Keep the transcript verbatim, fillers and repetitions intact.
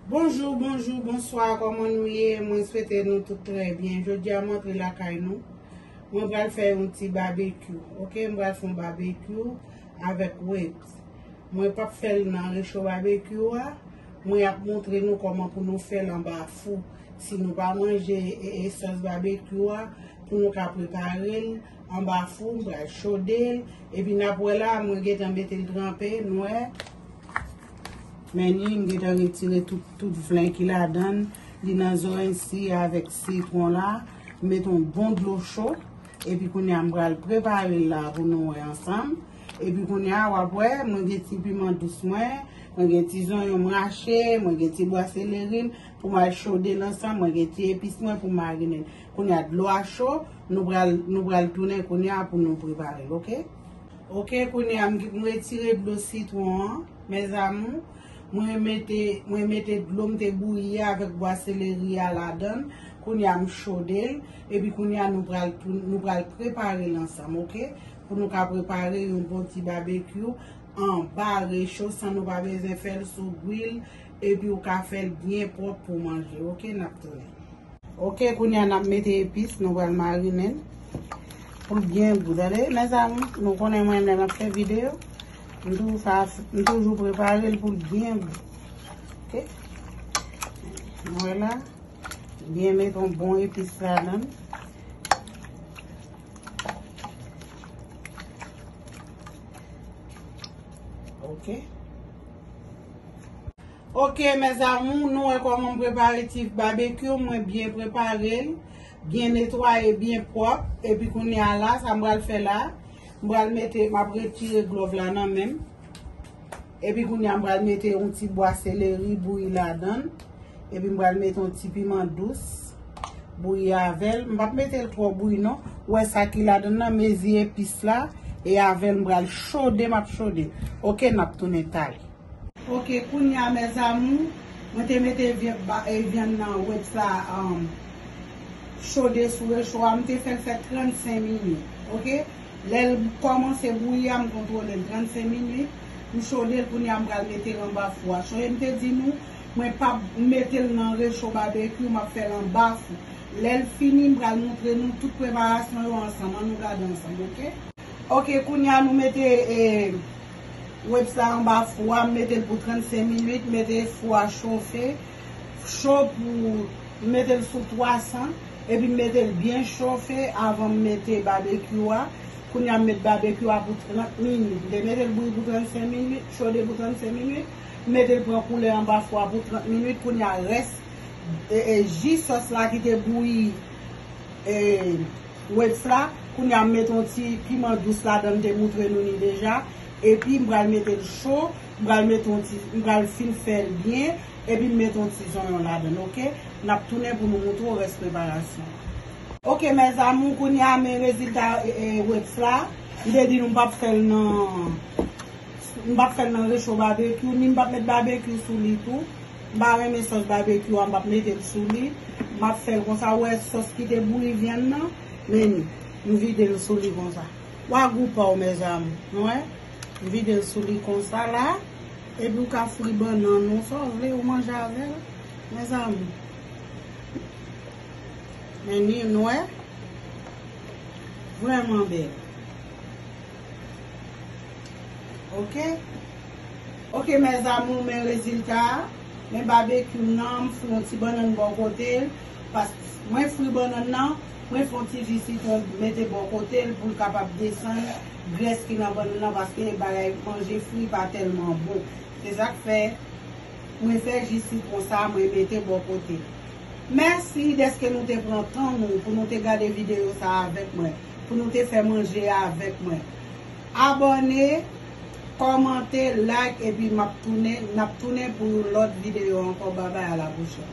Bonjou, bonjou, bonswa, kòman nou ye? Mwen swete nou tout trè byen. Jodi a m antre lakay nou. Mwen pral fè yon ti babekyou, oke? M pral fè yon babekyou avèk ribs. Mwen p ap fè l nan recho babekyou a. Mwen ap montre nou kòman pou nou fè l anba fou. Si nou pa manje e, e sòs babekyou a, pou nou ka prepare l anba fou, m pral chode l. Epi n ap wè la, mwen gentan mete l tranpe, nou wè. Men ni, m gentan retire tout, tout vlen ki ladan l. Li nan zoranj si avèk sitwon la. M mete yon bon dlo cho. Epi kounye a, m pral prepare l la pou nou wè ansanm. Epi kounye a, w ap wè, mwen gen ti piman dous mwen, mwen gen ti zonyon m rache, mwen gen ti bwa seleri m pou m al chode l ansanm, mwen gen ti epis mwen pou m marine l. Kounye a, dlo a cho, nou pral, nou pral tounen kounye a pou nou prepare l, oke? Oke, kounye a, m, m retire dlo sitwon an, mes amours. Mwen mete, mwen mete dlo m te bouyi a avèk bwa seleri a ladan l. Kounye a, m chode l. Epi kounye a, nou pral tou, nou pral prepare l ansanm, oke? Pou nou ka prepare yon bon ti babekyou anba recho san nou pa bezwen fè l sou grill. Epi ou ka fè l byen pwòp pou manje, oke? N ap tounen. Oke, kounye a n ap mete epis, nou pral marinen l pou l byen gou. Tande, mes amours, nou konnen mwen lè m ap fè videyo, m toujou fè, m toujou prepare l pou l byen gou. Oke? Nou wè la, byen mete yon bon epis ladan l. Oke. Oke, mes amours, nou wè kòman m prepare ti babekyou, mwen byen prepare l, byen netwaye, byen pwòp, epi kounye a la, sa m pral fè la, m pral mete, m ap retire glòv la nan men m, epi kounye a m pral mete yon ti bwa seleri bouyi ladan l, epi m pral mete yon ti piman dous bouyi avè l, m p ap mete l twò bouyi non, ou wè sa ki ladan l nan, mezi epis la, e avè l m pral chode, m ap chode, oke, n ap tounen talè. Oke, kounye a, mes amours, mwen te mete vye-, ba-, e, vyann nan wèt sa, um, chode sou recho a, m te fè l fè trannsenk minit, oke? Lè l kòmanse bouyi a, m kontwole l trannsenk minit, m chode l, kounye a, m pral mete l anba fou a. Sonje m te di nou, mwen p ap mete l nan recho babekyou, m ap fè l anba fou. Lè l fini, m pral montre nou tout preparasyon yo ansanm, ann nou gade ansanm, oke? Oke, kounye a nou mete, e, wèt sa anba fou a, m mete l pou trannsenk minit, mete fou a chofe, cho pou, m mete l sou twa san, epi m mete l byen chofe avan m mete babekyou a. Kounye a m met babekyou a pou trant minit. M te mete l bouyi pou trannsenk minit, chode pou trannsenk minit, m mete l pran koulè anba fou a pou trant minit. Kounye a rès, e, e, ji sòs la ki te bouyi, e, wèt la, kounye a m mete yon ti piman dous ladan, m te moutre nou li deja, epi m pral mete l cho, m pral mete yon ti, m pral fin fè l byen, epi m mete yon ti zonyon ladan, oke? N ap tounen pou nou moutre w rès preparasyon an. Oke, mes amours, kounye a men rezilta, e, e, wèt la, m te di nou m p ap fè l nan M p ap fè l nan recho babekyou, ni m p ap met babekyou sou li tou. M pa renmen sòs babekyou a, m p ap mete l sou li. M ap fè l konsa, ou wè sòs ki te bouyi vyann nan, men ni, m vide l sou li konsa. Wa gou pa w, mes amours, nou wè? M vide l sou li konsa la, epi w ka fri bannann ou, sa w vle, ou manje avè l, mes amours. Men ni, nou wè? Vrèman bèl. Oke? Oke, mes amours, men rezilta a. Men babekyou m nan, m fri yon ti bannann bò kote l. Pas, mwen fri bannann nan, mwen fè yon ti ji sitwon mete bò kote l pou l kapab desann grès ki nan bannann nan, paske bagay manje fri pa tèlman bon. Se sa k fè mwen fè ji sitwon sa, mwen mete bò kote l. Mèsi dèske nou te pran tan nou pou nou te gade videyo sa avèk mwen, pou nou te fè manje a avèk mwen. Abòne, kòmante, like, epi m ap tounen, n ap tounen pou yon lòt videyo ankò. Babay, a la pwochèn.